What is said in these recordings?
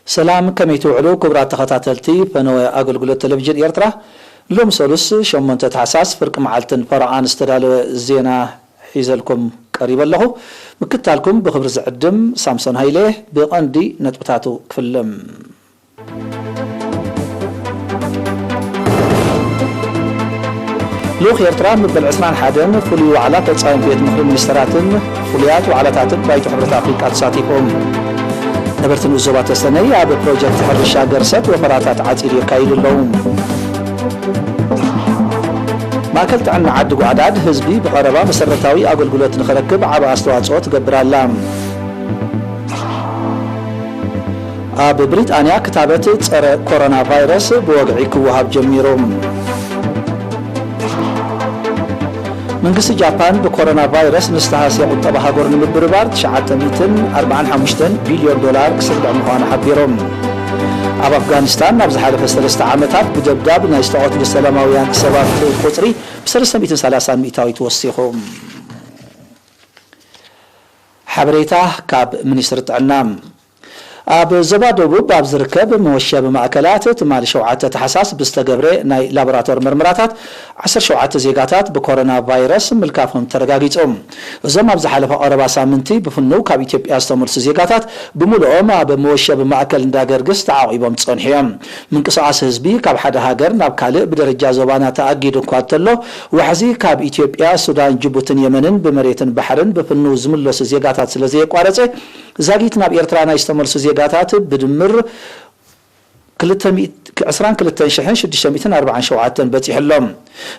ሰላም፣ ከመይ ትውዕሉ ክቡራት ተኸታተልቲ ፈነወ ኣገልግሎት ቴሌቪዥን ኤርትራ? ሎም ሰሉስ ሸሞንተ ታሕሳስ ፍርቂ መዓልትን ፈረቓን ዝተዳለወ ዜና ሒዘልኩም ቀሪበ ኣለኹ። ምክትታልኩም ብኽብሪ ዝዕድም ሳምሶን ሃይለ። ብቐንዲ ነጥብታቱ ክፍልም። ልኡኽ ኤርትራ መበል ዕስራን ሓደን ፍሉይ ዋዕላ ፈጻሚ ቤት ምኽሪ ሚኒስተራትን ፍሉያት ዋዕላታትን ባይቶ ሕብረት ኣፍሪቃ ተሳቲፎም። ነበርቲ ንኡስ ዞባ ተሰነይ ኣብ ፕሮጀክት ሕርሻ ገርሰት ወፈራታት ዓጺድ የካይዱ ኣለዉ። ማእከል ጥዕና ዓዲ ጓዕዳድ ህዝቢ ብቐረባ መሰረታዊ ኣገልግሎት ንኽረክብ ዓቢ ኣስተዋጽኦ ትገብር ኣላ። ኣብ ብሪጣንያ ክታበት ጸረ ኮሮና ቫይረስ ብወግዒ ክወሃብ ጀሚሩ። መንግስቲ ጃፓን ብኮሮና ቫይረስ ንዝተሃስየ ቁጠባ ሃገሩ ንምብርባር ትሽዓተ ሚእትን ኣርባዓን ሓሙሽተን ቢልዮን ዶላር ክስርዕ ምዃኑ ሓቢሩ። ኣብ ኣፍጋኒስታን ኣብ ዝሓለፈ ሰለስተ ዓመታት ብደብዳብ ናይ ዝተቐትሉ ሰላማውያን ሰባት ቁጽሪ ብሰለስተ ሚእትን ሰላሳን ሚእታዊት ወሲኹ። ሓበሬታ ካብ ሚኒስትሪ ጥዕና። ኣብ ዞባ ደቡብ ኣብ ዝርከብ መወሸቢ ማእከላት ትማሊ ሸውዓተ ታሕሳስ ብዝተገብረ ናይ ላቦራቶሪ መርመራታት ዓሰርተ ሸውዓተ ዜጋታት ብኮሮና ቫይረስ ምልካፎም ተረጋጊጹ። እዞም ኣብ ዝሓለፈ ቀረባ ሳምንቲ ብፍኑው ካብ ኢትዮጵያ ዝተመልሱ ዜጋታት ብምሉኦም ኣብ መወሸቢ ማእከል እንዳገርግስ ተዓቂቦም ዝጸንሑ እዮም። ምንቅስቓስ ህዝቢ ካብ ሓደ ሃገር ናብ ካልእ ብደረጃ ዞባና ተኣጊዱ እኳ እንተሎ፣ ዋሕዚ ካብ ኢትዮጵያ፣ ሱዳን፣ ጅቡትን የመንን ብመሬትን ባሕርን ብፍኑው ዝምለሱ ዜጋታት ስለ ዘየቋረጸ፣ ዛጊት ናብ ኤርትራ ናይ ዝተመልሱ ዜጋታት ብድምር ክልተ ሚእቲ፣ ዕስራን ክልተን ሽሕን ሽዱሽተ ሚእትን ኣርባዓን ሸውዓተን በጺሑ ኣሎ።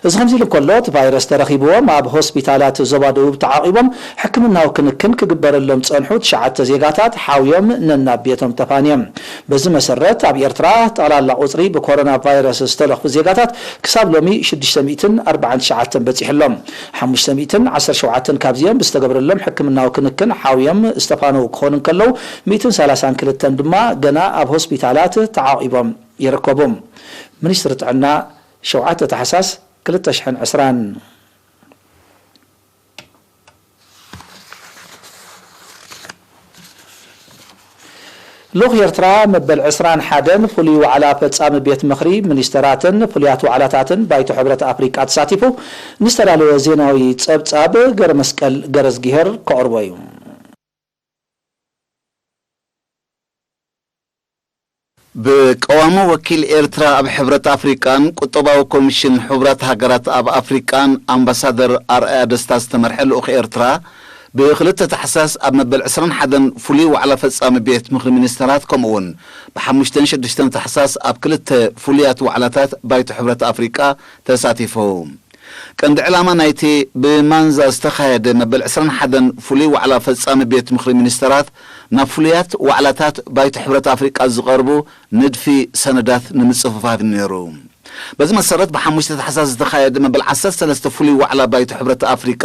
እዚ ከምዚ ኢሉ እንከሎ፣ እቲ ቫይረስ ተረኺብዎም ኣብ ሆስፒታላት ዞባ ደቡብ ተዓቒቦም ሕክምናዊ ክንክን ክግበረሎም ዝጸንሑ ትሽዓተ ዜጋታት ሓውዮም ነናብ ቤቶም ተፋንዮም። በዚ መሰረት፣ ኣብ ኤርትራ ጠቕላላ ቁጽሪ ብኮሮና ቫይረስ ዝተለኽፉ ዜጋታት ክሳብ ሎሚ ሽዱሽተ ሚእትን ኣርባዓን ትሽዓተን በጺሑ ኣሎ። ሓሙሽተ ሚእትን ዓሰርተ ሸውዓተን ካብዚኦም ብዝተገብረሎም ሕክምናዊ ክንክን ሓውዮም ዝተፋነዉ ክኾኑ እንከለዉ፣ ሚእትን ሰላሳን ክልተን ድማ ገና ኣብ ሆስፒታላት ተዓቒቦም ይርከቡ። ሚኒስትሪ ጥዕና፣ ሸውዓተ ታሕሳስ ክልተ ሽሕን ዕስራን። ልኡኽ ኤርትራ መበል ዕስራን ሓደን ፍሉይ ዋዕላ ፈጻሚ ቤት ምኽሪ ሚኒስተራትን ፍሉያት ዋዕላታትን ባይቶ ሕብረት ኣፍሪቃ ተሳቲፉ ንዝተዳለወ ዜናዊ ጸብጻብ ገረመስቀል ገረዝጊሄር ከቕርቦ እዩ። ብቀዋሚ ወኪል ኤርትራ ኣብ ሕብረት ኣፍሪቃን ቁጠባዊ ኮሚሽን ሕቡራት ሃገራት ኣብ ኣፍሪቃን ኣምባሳደር ኣርኣያ ደስታ ዝተመርሐ ልኡኽ ኤርትራ፣ ብክልተ ታሕሳስ ኣብ መበል ዕስራን ሓደን ፍሉይ ዋዕላ ፈጻሚ ቤት ምኽሪ ሚኒስተራት፣ ከምኡ እውን ብሓሙሽተን ሽዱሽተን ታሕሳስ ኣብ ክልተ ፍሉያት ዋዕላታት ባይቶ ሕብረት ኣፍሪቃ ተሳቲፉ። ቀንዲ ዕላማ ናይቲ ብማንዛ ዝተኻየደ መበል ዕስራን ሓደን ፍሉይ ዋዕላ ፈጻሚ ቤት ምኽሪ ሚኒስተራት፣ ናብ ፍሉያት ዋዕላታት ባይቶ ሕብረት ኣፍሪቃ ዝቐርቡ ንድፊ ሰነዳት ንምጽፍፋፍ ነይሩ። በዚ መሰረት፣ ብሓሙሽተ ታሕሳስ ዝተኻየደ መበል ዓሰርተ ሰለስተ ፍሉይ ዋዕላ ባይቶ ሕብረት ኣፍሪቃ፣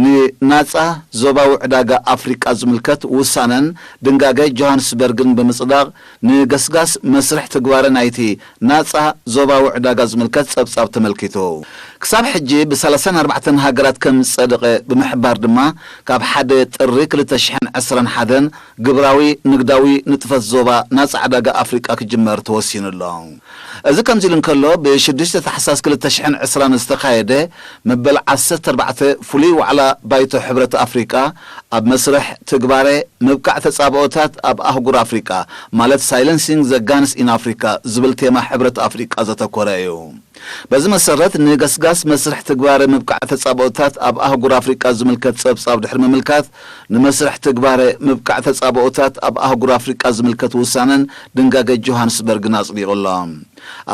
ንናጻ ዞባዊ ዕዳጋ ኣፍሪቃ ዝምልከት ውሳነን ድንጋገ ጆሃንስበርግን ብምጽዳቕ፣ ንገስጋስ መስርሕ ትግባረ ናይቲ ናጻ ዞባዊ ዕዳጋ ዝምልከት ጸብጻብ ተመልኪቱ። ክሳብ ሕጂ ብሰላሳን ኣርባዕተን ሃገራት ከም ዝጸደቐ ብምሕባር ድማ፣ ካብ ሓደ ጥሪ ክልተ ሽሕን ዕስራን ሓደን ግብራዊ ንግዳዊ ንጥፈት ዞባ ናጻ ዕዳጋ ኣፍሪቃ ክጅመር ተወሲኑ ኣሎ። እዚ ከምዚ ኢሉ እንከሎ፣ ብሽዱሽተ ታሕሳስ ክልተ ሽሕን ዕስራን ዝተኻየደ መበል ዓሰርተ ኣርባዕተ ፍሉይ ዋዕላ ባይቶ ሕብረት ኣፍሪቃ፣ ኣብ መስርሕ ትግባረ ምብቃዕ ተጻብኦታት ኣብ ኣህጉር ኣፍሪቃ፣ ማለት ሳይለንሲንግ ዘ ጋንስ ኢን ኣፍሪካ ዝብል ቴማ ሕብረት ኣፍሪቃ ዘተኮረ እዩ። በዚ መሰረት፣ ንገስጋስ መስርሕ ትግባረ ምብቃዕ ተጻብኦታት ኣብ ኣህጉር ኣፍሪቃ ዝምልከት ጸብጻብ ድሕሪ ምምልካት፣ ንመስርሕ ትግባረ ምብቃዕ ተጻብኦታት ኣብ ኣህጉር ኣፍሪቃ ዝምልከት ውሳነን ድንጋገ ጆሃንስበርግን ኣጽዲቑ ኣሎ።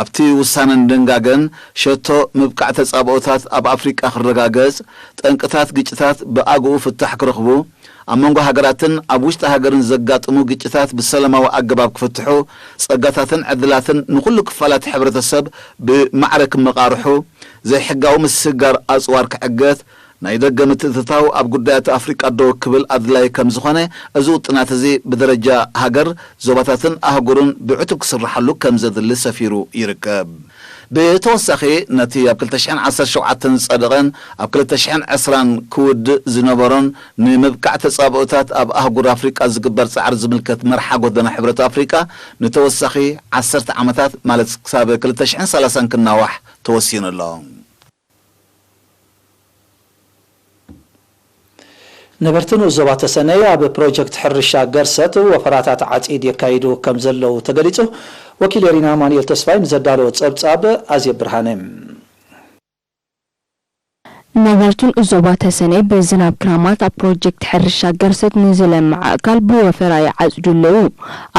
ኣብቲ ውሳነን ድንጋገን፣ ሸቶ ምብቃዕ ተጻብኦታት ኣብ ኣፍሪቃ ክረጋገጽ፣ ጠንቅታት ግጭታት ብኣግኡ ፍታሕ ክረኽቡ፣ ኣብ መንጎ ሃገራትን ኣብ ውሽጢ ሃገርን ዘጋጥሙ ግጭታት ብሰላማዊ ኣገባብ ክፍትሑ፣ ጸጋታትን ዕድላትን ንኹሉ ክፋላት ሕብረተሰብ ብማዕረ ክመቓርሑ፣ ዘይሕጋዊ ምስግጋር ኣጽዋር ክዕገት፣ ናይ ደገ ምትእትታው ኣብ ጉዳያት ኣፍሪቃ ደው ክብል ኣድላዪ ከም ዝኾነ፣ እዚ ውጥናት እዚ ብደረጃ ሃገር፣ ዞባታትን ኣህጉርን ብዕቱብ ክስርሓሉ ከም ዘድሊ ሰፊሩ ይርከብ። ብተወሳኺ፣ ነቲ ኣብ ክልተ ሽሕን ዓሰርተ ሸውዓተን ዝጸደቐን ኣብ ክልተ ሽሕን ዕስራን ክውድእ ዝነበሮን ንምብቃዕ ተጻብኦታት ኣብ ኣህጉር ኣፍሪቃ ዝግበር ጻዕሪ ዝምልከት መርሓ ጎደና ሕብረት ኣፍሪቃ ንተወሳኺ ዓሰርተ ዓመታት፣ ማለት ክሳብ ክልተ ሽሕን ሰላሳን ክናዋሕ ተወሲኑ ኣሎ። ነበርቲ ንኡስ ዞባ ተሰነይ ኣብ ፕሮጀክት ሕርሻ ገርሰት ወፈራታት ዓጺድ የካይዱ ከም ዘለዉ ተገሊጹ። ወኪል ኤሪና ኣማኑኤል ተስፋይ ንዘዳለዎ ጸብጻብ ኣዜብ ብርሃነ። ነበርቲ ንኡስ ዞባ ተሰነይ ብዝናብ ክራማት ኣብ ፕሮጀክት ሕርሻ ገርሰት ንዝለምዕ ኣእካል ብወፈራ ይዓጽዱ ኣለዉ።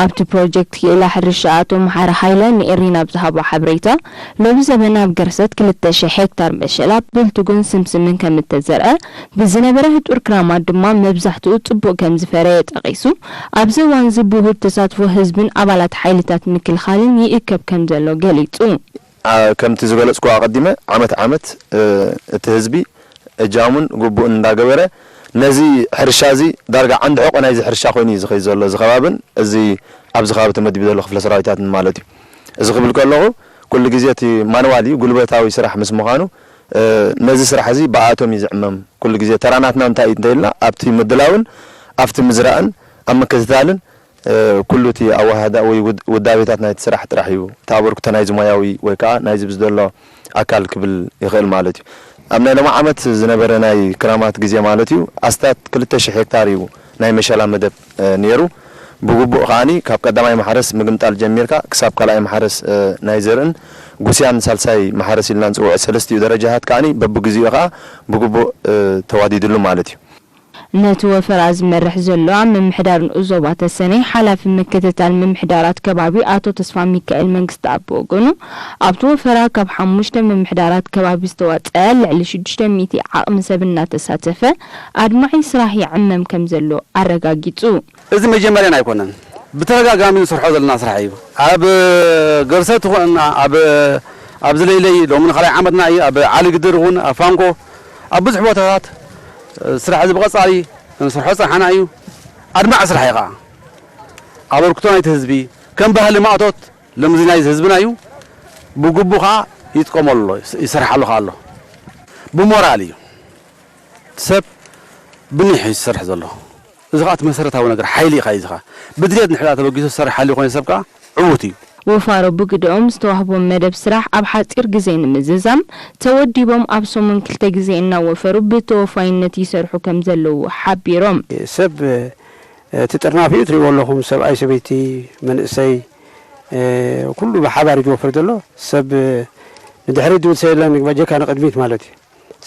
ኣብቲ ፕሮጀክት ክኢላ ሕርሻ ኣቶ መሓሪ ሃይለ ንኤሪና ኣብ ዝሃቦ ሓበሬታ፣ ሎሚ ዘበን ኣብ ገርሰት ክልተ ሽሕ ሄክታር መሸላ፣ ብልትጉን ስምስምን ከም እተዘርአ፣ ብዝነበረ ህጡር ክራማት ድማ መብዛሕትኡ ጽቡቕ ከም ዝፈረየ ጠቒሱ፣ ኣብዚ እዋን እዚ ብውሁድ ተሳትፎ ህዝብን ኣባላት ሓይልታት ምክልኻልን ይእከብ ከም ዘሎ ገሊጹ። ኣ-፣ ከምቲ ዝገለጽኩ ኣቐዲመ፣ ዓመት ዓመት፣ እ፣ እቲ ህዝቢ እጃሙን ግቡእን እንዳገበረ፣ ነዚ ሕርሻ እዚ ዳርጋ ዓንዲ ሕቖ ናይዚ ሕርሻ ኮይኑ እዩ ዝኸይድ ዘሎ፣ እዚ ከባብን እዚ ኣብዚ ከባቢ ተመዲቡ ዘሎ ክፍለ ሰራዊታትን ማለት እዩ። እዚ ክብል ከለኹ፣ ኩሉ ግዜ እቲ ማንዋል እዩ፣ ጉልበታዊ ስራሕ ምስ ምዃኑ፣ እ፣ ነዚ ስራሕ እዚ ብኣቶም እዩ ዝዕመም። ኩሉ ግዜ ተራ ናትና እንታይ እዩ እንተኢልና፣ ኣብቲ ምድላውን ኣብቲ ምዝራእን ኣብ ምክትታልን፣ እ፣ ኩሉ እቲ ኣወሃህዳ ወይ ውድ-፣ ውዳቤታት ናይቲ ስራሕ ጥራሕ እዩ። እቲ ኣበርክቶ ናይዚ ሞያዊ ወይ ከዓ ናይዚ ብዝደሎ ኣካል ክብል ይኽእል ማለት እዩ። ኣብ ናይ ሎሚ ዓመት ዝነበረ ናይ ክራማት ግዜ ማለት እዩ፣ ኣስታት ክልተ ሽሕ ሄክታር እዩ ናይ መሸላ መደብ፣ እ፣ ነይሩ። ብግቡእ ከዓኒ ካብ ቀዳማይ ማሕረስ ምግምጣል ጀሚርካ ክሳብ ካልኣይ ማሕረስ፣ እ፣ ናይ ዘርእን ጉስያን ሳልሳይ ማሕረስ ኢልና ንጽውዖ ሰለስቲኡ ደረጃታት ከዓኒ በብግዜኡ ከኣ ብግቡእ፣ እ፣ ተዋዲድሉ ማለት እዩ። ነቲ ወፈራ ዝመርሕ ዘሎ ኣብ ምምሕዳር ንኡስ ዞባ ተሰነይ ሓላፊ ምክትታል ምምሕዳራት ከባቢ ኣቶ ተስፋ ሚካኤል መንግስተኣብ ብወገኑ፣ ኣብቲ ወፈራ ካብ ሓሙሽተ ምምሕዳራት ከባቢ ዝተዋጸአ ልዕሊ ሽዱሽተ ሚእቲ ዓቕሚ ሰብ እናተሳተፈ ኣድማዒ ስራሕ ይዕመም ከም ዘሎ ኣረጋጊጹ። እዚ መጀመርያና ኣይኮነን፣ ብተደጋጋሚ ንሰርሖ ዘለና ስራሕ እዩ። ኣብ ገርሰት ይኹን ኣብ፣ ኣብዚ ለይለይ ሎሚ ንኻልኣይ ዓመትና እዩ። ኣብ ዓሊ ግድር ይኹን ኣብ ፋንኮ ኣብ ብዙሕ ቦታታት ስራሕ እዚ ብቐጻሊ ንሰርሖ ዝጸናሕና እዩ። ኣድማዒ ስራሕ እዩ ኸዓ። ኣበርክቶ ናይቲ ህዝቢ ከም ባህሊ ማእቶት ልምዚ ናይዚ ህዝብና እዩ። ብግቡእ ኸዓ ይጥቀመሉ ኣሎ፣ ይሰርሓሉ ኸዓ ኣሎ። ብሞራል እዩ። ሰብ ብኒሕ እዩ ዝሰርሕ ዘሎ። እዚ ኸዓ እቲ መሰረታዊ ነገር ሓይሊ እዩ ኸዓ። እዚ ኸዓ ብድሌት ንሕዳ ተበጊሱ ዝሰርሕ ሓይሊ ኮይኑ ሰብ ከኣ ዕዉት እዩ። ወፋሮ ብግደኦም ዝተዋህቦም መደብ ስራሕ ኣብ ሓጺር ግዜ ንምዝዛም ተወዲቦም ኣብ ሰሙን ክልተ ግዜ እናወፈሩ ብተወፋይነት ይሰርሑ ከም ዘለዉ ሓቢሮም። ሰብ፣ እቲ ጥርናፊኡ ትሪእዎ ኣለኹም፣ ሰብኣይ፣ ሰበይቲ፣ መንእሰይ፣ ኩሉ ብሓባር እዩ ዝወፍር ዘሎ። ሰብ ንድሕሪት ዝብል ሰብ የለን፣ በጀካ ንቕድሚት ማለት እዩ።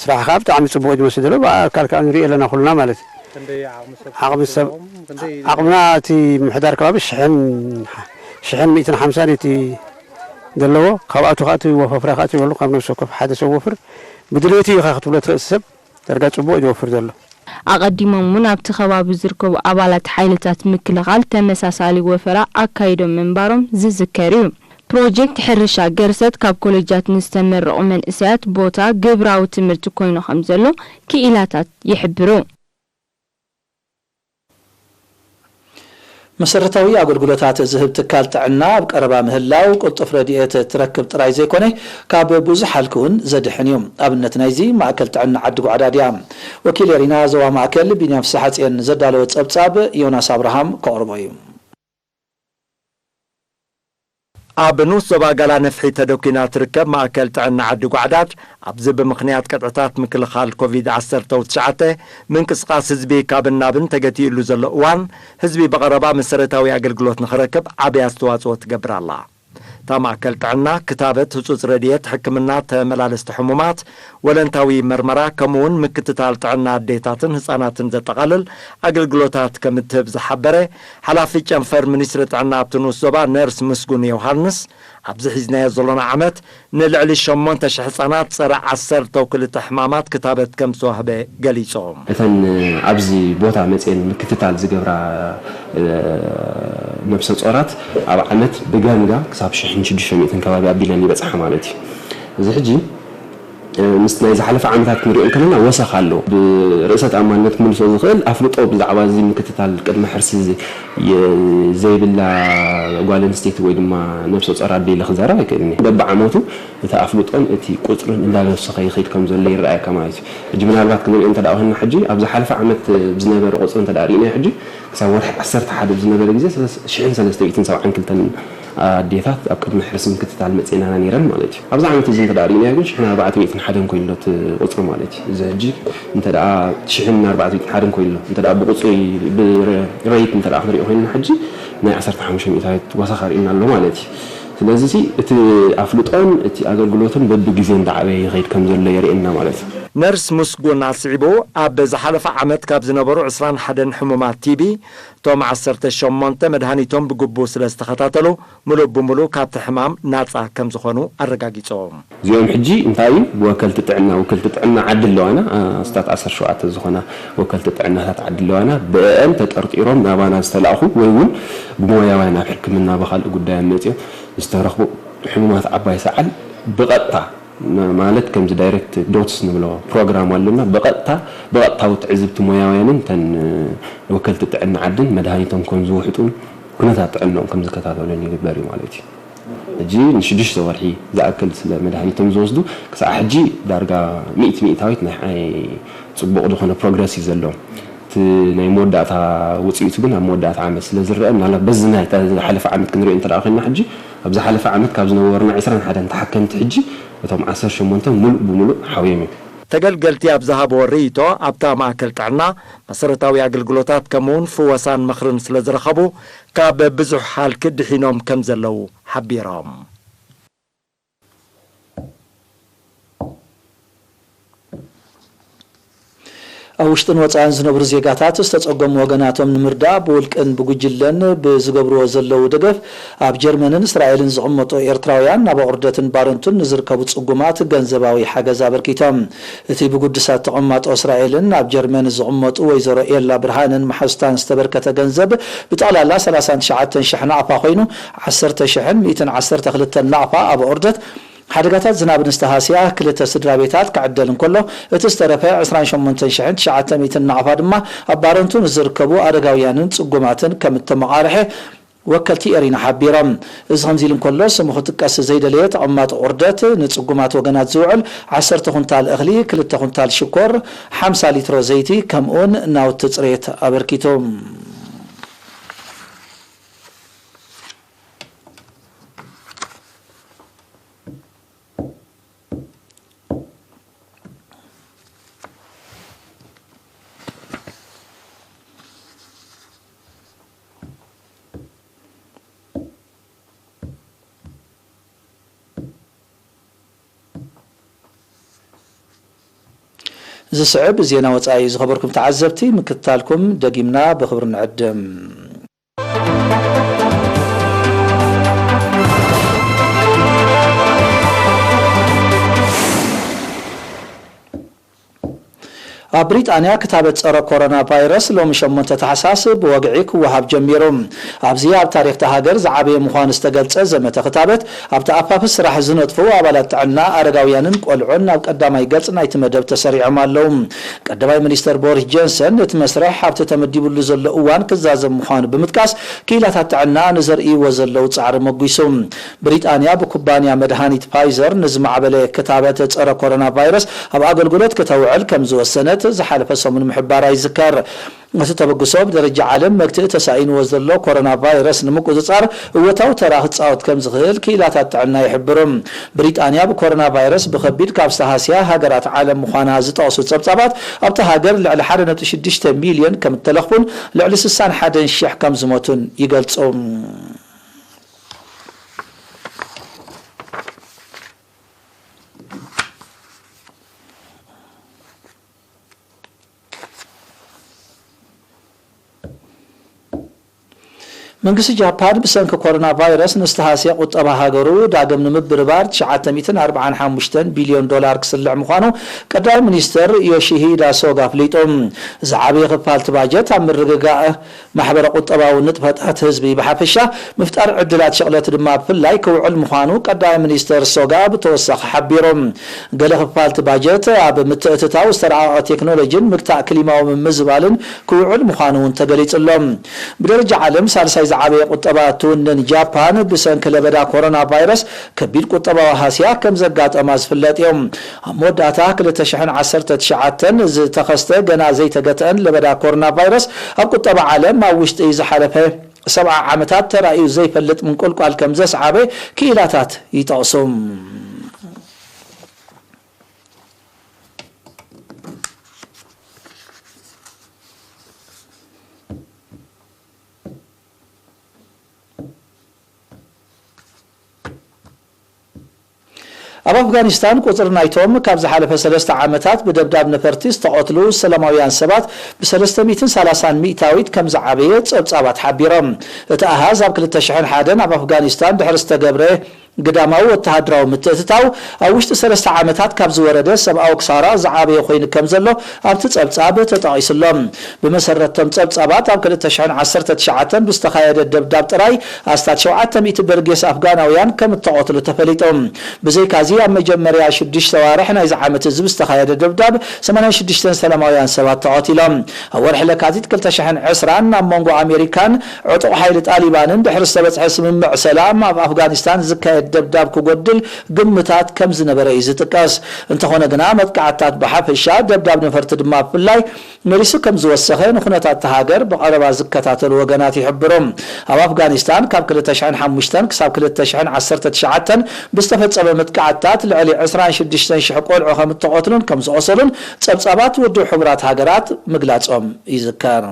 ስራሕ ከዓ ብጣዕሚ ጽቡቕ እዩ ዝመስል ዘሎ። ብኣካል ከዓ ንሪኦ ኣለና ኩልና ማለት እዩ። ክንደይ ዓቕሚ ሰብ ዓቕሚ ሰብ፣ ትህልዎም? ክንደይ ዓቕምና እቲ ምምሕዳር ከባቢ ሽሕን፣ ሽሕን ሚእትን ሓምሳን እቲ ዘለዎ። ካብኣቱ ከዓ እቲ ወፈፍራ ከዓ እቲ ዝበሉ ካብ ነፍሲ ወከፍ ሓደ ሰብ ወፍር ብድሌቱ እዩ ኢኻ ክትብሎ ትኽእል። ሰብ ዳርጋ ጽቡቕ እዩ ዝወፍር ዘሎ። ኣቐዲሞም እውን ኣብቲ ከባቢ ዝርከቡ ኣባላት ሓይልታት ምክልኻል ተመሳሳሊ ወፈራ ኣካይዶም ምንባሮም ዝዝከር እዩ። ፕሮጀክት ሕርሻ ገርሰት ካብ ኮሌጃት ንዝተመረቑ መንእሰያት ቦታ ግብራዊ ትምህርቲ ኮይኑ ከም ዘሎ ክኢላታት ይሕብሩ። መሰረታዊ ኣገልግሎታት ዝህብ ትካል ጥዕና ኣብ ቀረባ ምህላው ቅልጡፍ ረድኤት ትረክብ ጥራይ ዘይኮነ፣ ካብ ብዙሕ ሃልኪ እውን ዘድሕን እዩ። ኣብነት ናይዚ ማእከል ጥዕና ዓዲ ጓዕዳድ እያ። ወኪል ኤሪና ዞባ ማእከል ቢንያም ፍስሓጽዮን ዘዳለወ ጸብጻብ ዮናስ ኣብርሃም ከቕርቦ እዩ። ኣብ ንኡስ ዞባ ጋላ ነፍሒ ተደኲና ትርከብ ማእከል ጥዕና ዓዲ ጓዕዳድ፣ ኣብዚ ብምኽንያት ቅጥዕታት ምክልኻል ኮቪድ ዓሰርተ ትሽዓተ ምንቅስቓስ ህዝቢ ካብን ናብን ተገቲኡሉ ዘሎ እዋን፣ ህዝቢ ብቐረባ መሰረታዊ ኣገልግሎት ንኽረክብ ዓቢ ኣስተዋጽኦ ትገብር ኣላ። እታ ማእከል ጥዕና፣ ክታበት፣ ህጹጽ ረድኤት ሕክምና፣ ተመላለስቲ ሕሙማት፣ ወለንታዊ መርመራ፣ ከምኡውን ምክትታል ጥዕና ኣዴታትን ህጻናትን ዘጠቓልል ኣገልግሎታት ከም እትህብ ዝሓበረ ሓላፊ ጨንፈር ሚኒስትሪ ጥዕና ኣብቲ ንኡስ ዞባ ነርስ ምስጉን ዮሃንስ፣ ኣብዚ ሒዝናዮ ዘሎና ዓመት ንልዕሊ ሸሞንተ ሽሕ ህጻናት ጸረ ዓሰርተ ክልተ ሕማማት ክታበት ከም ዝተዋህበ ገሊጾም። እተን ኣብዚ ቦታ መጽየን ምክትታል ዝገብራ፣ እ፣ ነብሰ ጾራት ኣብ ዓመት ብገምጋም ክሳብ ሽሕን ሽዱሽተ ሚእትን ከባቢ ኣቢለን ይበጽሓ ማለት እዩ። እዚ ሕጂ ምስ ናይ ዝሓለፈ ዓመታት ክንሪኦ እንከለና ወሰኽ ኣለዎ። ብርእሰ ተኣማንነት ክምልሶ ዝኽእል ኣፍልጦ ብዛዕባ እዚ ምክትታል ቅድመ ሕርሲ ዝ-፣ የ-፣ ዘይብላ ጓል ኣንስተይቲ ወይ ድማ ነብሰ ጾር ኣደ ኢለ ክዛረብ ኣይክእልን እየ። በብዓመቱ እቲ ኣፍልጦን እቲ ቁጽርን እንዳወሰኸ ይኸይድ ከም ዘሎ ይረኣየካ ማለት እዩ። ሕጂ ምናልባት ክንሪኦ እንተ ደኣ ኮይንና፣ ሕጂ ኣብ ዝሓለፈ ዓመት ብዝነበረ ቁጽሪ እንተ ደኣ ርኢናዮ፣ ሕጂ ክሳብ ወርሒ ዓሰርተ ሓደ ብዝነበረ ግዜ ሽሕን ሰለስተ ሚእትን ሰብዓን ክልተን ኣዴታት ኣብ ቅድመ ሕርሲ ምክትታል መጺኤናና ነይረን ማለት እዩ። ኣብዚ ዓመት እዚ እንተ ደኣ ርኢናዮ ግን ሽሕን ኣርባዕተ ሚእትን ሓደን ኮይኑ ኣሎ እቲ ቁጽሪ ማለት እዩ። እዚ ሕጂ እንተ ደኣ ሽሕን ኣርባዕተ ሚእትን ሓደን ኮይኑ ኣሎ። እንተ ደኣ ብቁጽሪ፣ ብሬት እንተ ደኣ ክንሪኦ ኮይንና፣ ሕጂ ናይ ዓሰርተ ሓሙሽተ ሚእታዊት ወሰኽ ኣርእዩና ኣሎ ማለት እዩ። ስለዚ እቲ ኣፍልጦን እቲ ኣገልግሎትን በብግዜ እንዳዓበየ ይኸይድ ከም ዘሎ የርእየና ማለት እዩ። ነርስ ምስጉን ኣስዒቡ፣ ኣብ ዝሓለፈ ዓመት ካብ ዝነበሩ ዕስራን ሓደን ሕሙማት ቲቢ፣ እቶም ዓሰርተ ሸሞንተ መድሃኒቶም ብግቡእ ስለ ዝተኸታተሉ፣ ምሉእ ብምሉእ ካብቲ ሕማም ናጻ ከም ዝኾኑ ኣረጋጊጾም። እዚኦም ሕጂ እንታይ እዩ? ብወከልቲ ጥዕና፣ ወከልቲ ጥዕና ዓዲ ኣለዋና፣ ኣስታት ዓሰርተ ሸውዓተ ዝኾና ወከልቲ ጥዕናታት ዓዲ ኣለዋና፣ ብአን ተጠርጢሮም ናባና ዝተላእኹ ወይ እውን ብሞያውያን ኣብ ሕክምና ብኻልእ ጉዳዮም መጺኦም ዝተረኽቡ ሕሙማት ዓባይ ሰዓል ብቐጥታ፣ ን-፣ ማለት ከምዚ ዳይሬክት ዶትስ ንብሎ ፕሮግራም ኣሎና። ብቐጥታ፣ ብቐጥታዊ ትዕዝብቲ ሞያውያንን ተን ወከልቲ ጥዕና ዓድን መድሃኒቶም ከም ዝውሕጡን ኩነታት ጥዕናኦም ከም ዝከታተሉን ይግበር እዩ ማለት እዩ። ሕጂ ንሽዱሽተ ወርሒ ዝኣክል ስለ መድሃኒቶም ዝወስዱ፣ ክሳዕ ሕጂ ዳርጋ ሚእቲ ሚእታዊት ናይ ሓይ ጽቡቕ ዝኾነ ፕሮግረስ እዩ ዘለዎም። እቲ ናይ መወዳእታ ውጽኢቱ ግን ኣብ መወዳእታ ዓመት ስለ ዝረአ፣ ምናልባት በዚ ናይ እታ ዝሓለፈ ዓመት ክንሪኦ እንተ ደኣ ኮይንና፣ ሕጂ ኣብ ዝሓለፈ ዓመት ካብ ዝነበሩና ዕስራን ሓደን ተሓከምቲ፣ ሕጂ እቶም ዓሰርተ ሸሞንተ ምሉእ ብምሉእ ሓውዮም እዮም። ተገልገልቲ ኣብ ዝሃብዎ ርእይቶ፣ ኣብታ ማእከል ጥዕና መሰረታዊ ኣገልግሎታት ከምኡውን ፍወሳን ምኽርን ስለ ዝረኸቡ፣ ካብ ብዙሕ ሃልኪ ድሒኖም ከም ዘለዉ ሓቢሮም። ኣብ ውሽጥን ወጻእን ዝነብሩ ዜጋታት ዝተጸገሙ ወገናቶም ንምርዳእ ብውልቅን ብጉጅለን ብዝገብርዎ ዘለዉ ደገፍ፣ ኣብ ጀርመንን እስራኤልን ዝቕመጡ ኤርትራውያን ናብ ኣቑርደትን ባረንቱን ንዝርከቡ ጽጉማት ገንዘባዊ ሓገዝ ኣበርኪቶም። እቲ ብጉዱሳት ተቐማጦ እስራኤልን ኣብ ጀርመን ዝቕመጡ ወይዘሮ ኤላ ብርሃንን መሓዙታን ዝተበርከተ ገንዘብ ብጠቕላላ ሰላሳን ትሽዓተን ሽሕ ናቕፋ ኮይኑ፣ ዓሰርተ ሽሕን ሚእትን ዓሰርተ ክልተን ናቕፋ ኣብ ኣቑርደት ሓደጋታት ዝናብን ዝተሃስያ ክልተ ስድራ ቤታት ክዕደል እንከሎ፣ እቲ ዝተረፈ ዕስራን ሸሞንተን ሽሕን ትሽዓተ ሚእትን ናቕፋ ድማ ኣብ ባረንቱ ንዝርከቡ ኣረጋውያንን ጽጉማትን ከም እተመቓርሐ ወከልቲ ኤሪና ሓቢሮም። እዚ ከምዚ ኢሉ እንከሎ፣ ስሙ ክጥቀስ ዘይደለየ ተቐማጢ ቁርደት፣ ንጽጉማት ወገናት ዝውዕል ዓሰርተ ኩንታል እኽሊ፣ ክልተ ኩንታል ሽኮር፣ ሓምሳ ሊትሮ ዘይቲ፣ ከምኡውን ናውቲ ጽሬት ኣበርኪቱ። ዝስዕብ ዜና ወጻኢ ዝኸበርኩም ተዓዘብቲ፣ ምክትታልኩም ደጊምና ብኽብሪ ንዕድም። ኣብ ብሪጣንያ ክታበት ጸረ ኮሮና ቫይረስ ሎሚ ሸሞንተ ታሕሳስ ብወግዒ ክወሃብ ጀሚሩ። ኣብዚ ኣብ ታሪኽ እታ ሃገር ዝዓበየ ምዃኑ ዝተገልጸ ዘመተ ክታበት፣ ኣብቲ ኣፋፍ ስራሕ ዝነጥፉ ኣባላት ጥዕና፣ ኣረጋውያንን ቆልዑን ናብ ቀዳማይ ገጽ ናይቲ መደብ ተሰሪዖም ኣለዉ። ቀዳማይ ሚኒስተር ቦሪስ ጆንሰን፣ እቲ መስርሕ ኣብቲ ተመዲብሉ ዘሎ እዋን ክዛዘም ምዃኑ ብምጥቃስ፣ ክኢላታት ጥዕና ንዘርእይዎ ዘለዉ ጻዕሪ መጒሱ። ብሪጣንያ ብኩባንያ መድሃኒት ፋይዘር ንዝማዕበለ ክታበት ጸረ ኮሮና ቫይረስ ኣብ ኣገልግሎት ከተውዕል ከም ዝወሰነት ዝሓለፈ ሰሙን ምሕባራ ይዝከር። እቲ ተበግሶ ብደረጃ ዓለም መግትኢ ተሳኢንዎ ዘሎ ኮሮና ቫይረስ ንምቁጽጻር እወታዊ ተራ ክጻወት ከም ዝኽእል ክኢላታት ጥዕና ይሕብሩ። ብሪጣንያ ብኮሮና ቫይረስ ብኸቢድ ካብ ዝተሃስያ ሃገራት ዓለም ምዃና ዝጠቕሱ ጸብጻባት፣ ኣብታ ሃገር ልዕሊ ሓደ ነጥቢ ሽዱሽተ ሚልዮን ከም እተለኽፉን ልዕሊ ስሳን ሓደን ሽሕ ከም ዝሞቱን ይገልጹ። መንግስቲ ጃፓን ብሰንኪ ኮሮና ቫይረስ ንዝተሃስየ ቁጠባ ሃገሩ ዳግም ንምብርባር ትሽዓተ ሚእትን ኣርባዓን ሓሙሽተን ቢልዮን ዶላር ክስልዕ ምዃኑ ቀዳማይ ሚኒስተር ዮሺሂዳ ሶጋ ኣፍሊጡ። ዝዓበየ ክፋል እቲ ባጀት ኣብ ምርግጋእ ማሕበረ ቁጠባዊ ንጥፈታት ህዝቢ ብሓፈሻ፣ ምፍጣር ዕድላት ሽቕለት ድማ ብፍላይ ክውዕል ምዃኑ ቀዳማይ ሚኒስተር ሶጋ ብተወሳኺ ሓቢሩ። ገለ ክፋል እቲ ባጀት ኣብ ምትእትታው ዝተረቐቐ ቴክኖሎጂን ምግታእ ክሊማዊ ምምዝባልን ክውዕል ምዃኑ እውን ተገሊጹ ኣሎ። ብደረጃ ዓለም ሳልሳይ ዝዓበየ ቁጠባ እትውንን ጃፓን ብሰንኪ ለበዳ ኮሮና ቫይረስ ከቢድ ቁጠባዊ ሃስያ ከም ዘጋጠማ ዝፍለጥ እዩ። ኣብ መወዳእታ ክልተ ሽሕን ዓሰርተ ትሽዓተን ዝተኸስተ ገና ዘይተገትአን ለበዳ ኮሮና ቫይረስ ኣብ ቁጠባ ዓለም ኣብ ውሽጢ ዝሓለፈ ሰብዓ ዓመታት ተራእዩ ዘይፈልጥ ምንቁልቋል ከም ዘስዓበ ክኢላታት ይጠቕሱ። ኣብ ኣፍጋኒስታን ቁጽሪ ናይቶም ካብ ዝሓለፈ ሰለስተ ዓመታት ብደብዳብ ነፈርቲ ዝተቐትሉ ሰላማውያን ሰባት ብ ሰለስተ ሚእትን ሰላሳን ሚእታዊት ከም ዝዓበየ ጸብጻባት ሓቢሮም። እቲ ኣሃዝ ኣብ ክልተ ሽሕን ሓደን ኣብ ኣፍጋኒስታን ድሕሪ ዝተገብረ ግዳማዊ ወተሃደራዊ ምትእትታው ኣብ ውሽጢ ሰለስተ ዓመታት ካብ ዝወረደ ሰብኣዊ ክሳራ ዝዓበየ ኮይኑ ከም ዘሎ ኣብቲ ጸብጻብ ተጠቒሱ ኣሎ። ብመሰረት እቶም ጸብጻባት ኣብ ክልተ ሽሕን ዓሰርተ ትሽዓተን ብዝተኻየደ ደብዳብ ጥራይ ኣስታት ሸውዓተ ሚእቲ በርጌስ ኣፍጋናውያን ከም እተቐትሉ ተፈሊጡ። ብዘይካዚ ኣብ መጀመርያ ሽዱሽተ ኣዋርሕ ናይዚ ዓመት እዚ ብዝተኻየደ ደብዳብ ሰማንያን ሽዱሽተን ሰላማውያን ሰባት ተቐቲሎም። ኣብ ወርሒ ለካቲት ክልተ ሽሕን ዕስራን ኣብ መንጎ ኣሜሪካን ዕጡቕ ሓይሊ ጣሊባንን ድሕሪ ዝተበጽሐ ስምምዕ ሰላም ኣብ ኣፍጋኒስታን ዝካየድ ደብዳብ ክጎድል ግምታት ከም ዝነበረ እዩ ዝጥቀስ። እንተኾነ ግና መጥቃዕትታት ብሓፈሻ ደብዳብ ነፈርቲ ድማ ብፍላይ መሊሱ ከም ዝወሰኸ ንኩነታት እታ ሃገር ብቐረባ ዝከታተሉ ወገናት ይሕብሩ። ኣብ ኣፍጋኒስታን ካብ ክልተ ሽሕን ሓሙሽተን ክሳብ ክልተ ሽሕን ዓሰርተ ትሽዓተን ብዝተፈጸመ መጥቃዕትታት ልዕሊ ዕስራን ሽዱሽተን ሽሕ ቆልዑ ከም እተቐትሉን ከም ዝቖሰሉን ጸብጻባት ውድብ ሕቡራት ሃገራት ምግላጾም ይዝከር።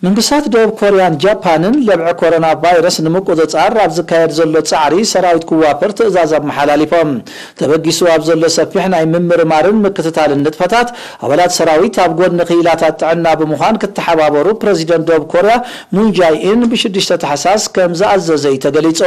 መንግስታት ደቡብ ኮርያን ጃፓንን ለብዒ ኮሮና ቫይረስ ንምቁጽጻር ኣብ ዝካየድ ዘሎ ጻዕሪ ሰራዊት ክዋፈር ትእዛዝ ኣመሓላሊፎም። ተበጊሱ ኣብ ዘሎ ሰፊሕ ናይ ምምርማርን ምክትታልን ንጥፈታት፣ ኣባላት ሰራዊት ኣብ ጎኒ ክኢላታት ጥዕና ብምዃን ክተሓባበሩ ፕረዚደንት ደቡብ ኮርያ ሙን ጃይኢን ብሽዱሽተ ታሕሳስ ከም ዝኣዘዘ እዩ ተገሊጹ።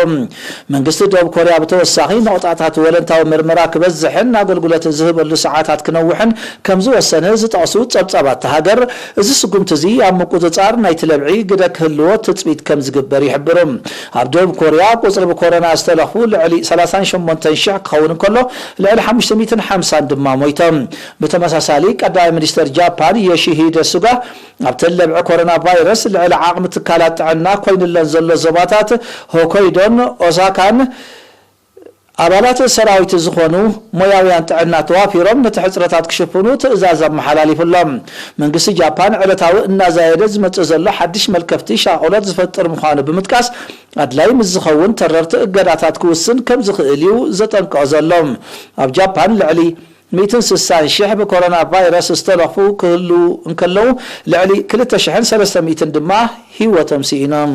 መንግስቲ ደቡብ ኮርያ ብተወሳኺ ነቑጣታት ወለንታዊ ምርመራ ክበዝሕን ኣገልግሎት ዝህበሉ ሰዓታት ክነውሕን ከም ዝወሰነ ዝጠቕሱ ጸብጻባት እታ ሃገር፣ እዚ ስጉምቲ እዚ ኣብ ምቁጽጻር ናይቲ ለብዒ ግደ ክህልዎ ትጽቢት ከም ዝግበር ይሕብሩ። ኣብ ደቡብ ኮርያ ቁጽሪ ብኮሮና ዝተለኽፉ ልዕሊ ሰላሳን ሸሞንተን ሽሕ ክኸውን እንከሎ፣ ልዕሊ ሓሙሽተ ሚእትን ሓምሳን ድማ ሞይቶም። ብተመሳሳሊ፣ ቀዳማይ ሚኒስተር ጃፓን ዮሺሂደ ሱጋ ኣብተን ለብዒ ኮሮና ቫይረስ ልዕሊ ዓቕሚ ትካላት ጥዕና ኮይኑለን ዘሎ ዞባታት ሆኮይዶን ኦሳካን ኣባላት ሰራዊት ዝኾኑ ሞያውያን ጥዕና ተዋፊሮም ነቲ ሕጽረታት ክሽፍኑ ትእዛዝ ኣመሓላሊፉ ኣሎ። መንግስቲ ጃፓን ዕለታዊ እናዛየደ ዝመጽእ ዘሎ ሓድሽ መልከፍቲ ሻቕሎት ዝፈጥር ምዃኑ ብምጥቃስ፣ ኣድላይ ምስ ዝኸውን ተረርቲ እገዳታት ክውስን ከም ዝኽእል እዩ ዘጠንቅቕ ዘሎ። ኣብ ጃፓን ልዕሊ ሚእትን ስሳን ሽሕ ብኮሮና ቫይረስ ዝተለኽፉ ክህልዉ እንከለዉ፣ ልዕሊ ክልተ ሽሕን ሰለስተ ሚእትን ድማ ህይወቶም ስኢኖም።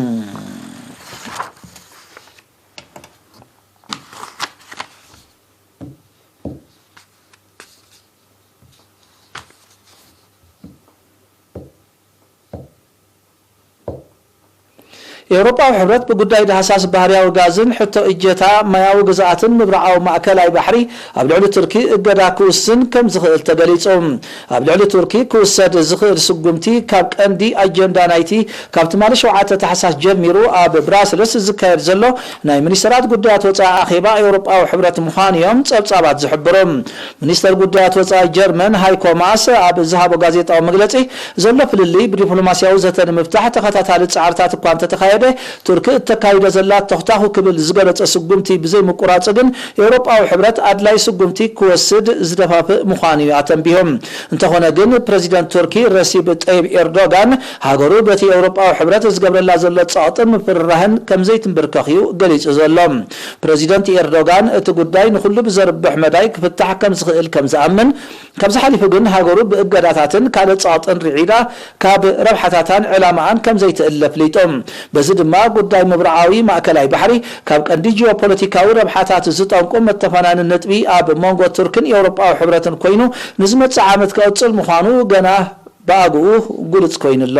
ኤውሮጳዊ ሕብረት ብጉዳይ ዳህሳስ ባህርያዊ ጋዝን ሕቶ እጀታ ማያዊ ግዝኣትን ምብራቓዊ ማእከላይ ባሕሪ ኣብ ልዕሊ ቱርኪ እገዳ ክውስን ከም ዝኽእል ተገሊጹ። ኣብ ልዕሊ ቱርኪ ክውሰድ ዝኽእል ስጉምቲ ካብ ቀንዲ ኣጀንዳ ናይቲ ካብ ትማሊ ሸውዓተ ታሕሳስ ጀሚሩ ኣብ ብራስልስ ዝካየድ ዘሎ ናይ ሚኒስተራት ጉዳያት ወጻኢ ኣኼባ ኤውሮጳዊ ሕብረት ምዃኑ እዮም ጸብጻባት ዝሕብሩ። ሚኒስተር ጉዳያት ወጻኢ ጀርመን ሃይኮ ማስ ኣብ ዝሃቦ ጋዜጣዊ መግለጺ፣ ዘሎ ፍልልይ ብዲፕሎማስያዊ ዘተ ንምፍታሕ ተኸታታሊ ጻዕርታት እኳ እንተተኻየደ፣ ቱርኪ እተካይዶ ዘላ ተኹታኹ ክብል ዝገለጸ ስጉምቲ ብዘይምቁራጹ ግን፣ ኤውሮጳዊ ሕብረት ኣድላይ ስጉምቲ ክወስድ ዝደፋፍእ ምዃኑ እዩ ኣተንቢሁ። እንተኾነ ግን፣ ፕረዚደንት ቱርኪ ረሲብ ጠይብ ኤርዶጋን፣ ሃገሩ በቲ ኤውሮጳዊ ሕብረት ዝገብረላ ዘሎ ጸቕጥን ምፍርራህን ከም ዘይትንብርከኽ እዩ ገሊጹ ዘሎ። ፕረዚደንት ኤርዶጋን፣ እቲ ጉዳይ ንኹሉ ብዘርብሕ መዳይ ክፍታሕ ከም ዝኽእል ከም ዝኣምን፣ ካብዚ ሓሊፉ ግን ሃገሩ ብእገዳታትን ካልእ ጸቕጥን ርዒዳ ካብ ረብሓታታን ዕላማኣን ከም ዘይትእለ ኣፍሊጡ። በዚ ድማ ጉዳይ ምብራቓዊ ማእከላይ ባሕሪ ካብ ቀንዲ ጂኦፖለቲካዊ ረብሓታት ዝጠንቁ መተፈናኒ ነጥቢ ኣብ መንጎ ቱርክን ኤውሮጳዊ ሕብረትን ኮይኑ ንዝመጽእ ዓመት ክቕጽል ምዃኑ ገና ብኣግኡ ግሉጽ ኮይኑ ኣሎ።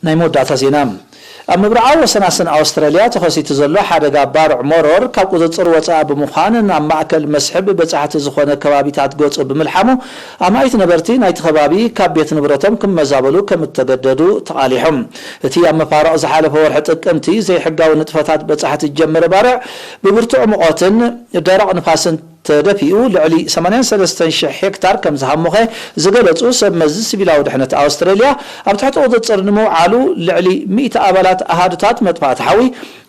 ናይ መወዳእታ ዜና። ኣብ ምብራቓዊ ወሰናስን ኣውስትራልያ ተኸሲቱ ዘሎ ሓደጋ ባርዕ መሮር ካብ ቁጽጽር ወጻኢ ብምዃን ናብ ማእከል መስሕብ በጻሕቲ ዝኾነ ከባቢታት ገጹ ብምልሓሙ ኣማኢት ነበርቲ ናይቲ ከባቢ ካብ ቤት ንብረቶም ክመዛበሉ ከም እተገደዱ ተቓሊሖም። እቲ ኣብ መፋርቕ ዝሓለፈ ወርሒ ጥቅምቲ ዘይሕጋዊ ንጥፈታት በጻሕቲ ዝጀመረ ባርዕ ብብርቱዕ ሙቐትን ደረቕ ንፋስን ተደፊኡ ልዕሊ ሰማንያን ሰለስተን ሽሕ ሄክታር ከም ዝሃሞኸ ዝገለጹ ሰብ መዚ ሲቪላዊ ድሕነት ኣውስትራልያ ኣብ ትሕቲ ቁጽጽር ንምውዓሉ ልዕሊ ሚእቲ ኣባላት ኣሃዱታት መጥፋእቲ ሓዊ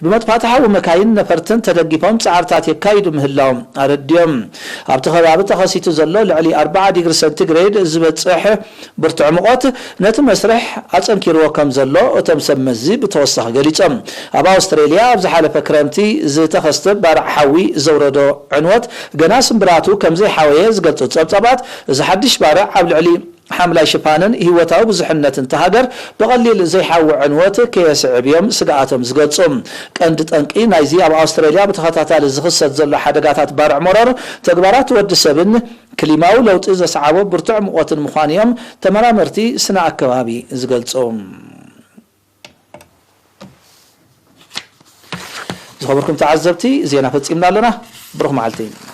ብመጥፋእቲ ሓዊ መካይን ነፈርትን ተደጊፎም ጻዕርታት የካይዱ ምህላዎም ኣረድዮም። ኣብቲ ከባቢ ተኸሲቱ ዘሎ ልዕሊ ኣርብዓ ዲግሪ ሰንቲግሬድ ዝበጽሕ ብርቱዕ ሙቐት ነቲ መስርሕ ኣጸንኪርዎ ከም ዘሎ እቶም ሰብ መዚ ብተወሳኺ ገሊጾም። ኣብ ኣውስትሬልያ ኣብ ዝሓለፈ ክረምቲ ዝተኸስተ ባርዕ ሓዊ ዘውረዶ ዕንወት ገና ስምብራቱ ከም ዘይሓወየ ዝገልጹ ጸብጻባት፣ እዚ ሓድሽ ባርዕ ኣብ ልዕሊ ሓምላይ ሽፋንን ህይወታዊ ብዙሕነትን እታ ሃገር ብቐሊል ዘይሓዊ ዕንወት ከየስዕብ እዮም ስግኣቶም ዝገልጹ። ቀንዲ ጠንቂ ናይዚ ኣብ ኣውስትሬልያ ብተኸታታሊ ዝኽሰት ዘሎ ሓደጋታት ባርዕ መሮር ተግባራት ወዲ ሰብን ክሊማዊ ለውጢ ዘስዓቦ ብርቱዕ ሙቐትን ምዃኑ እዮም ተመራመርቲ ስነ ኣከባቢ ዝገልጹ። ዝኸበርኩም ተዓዘብቲ፣ ዜና ፈጺምና ኣለና። ብሩኽ መዓልቲ።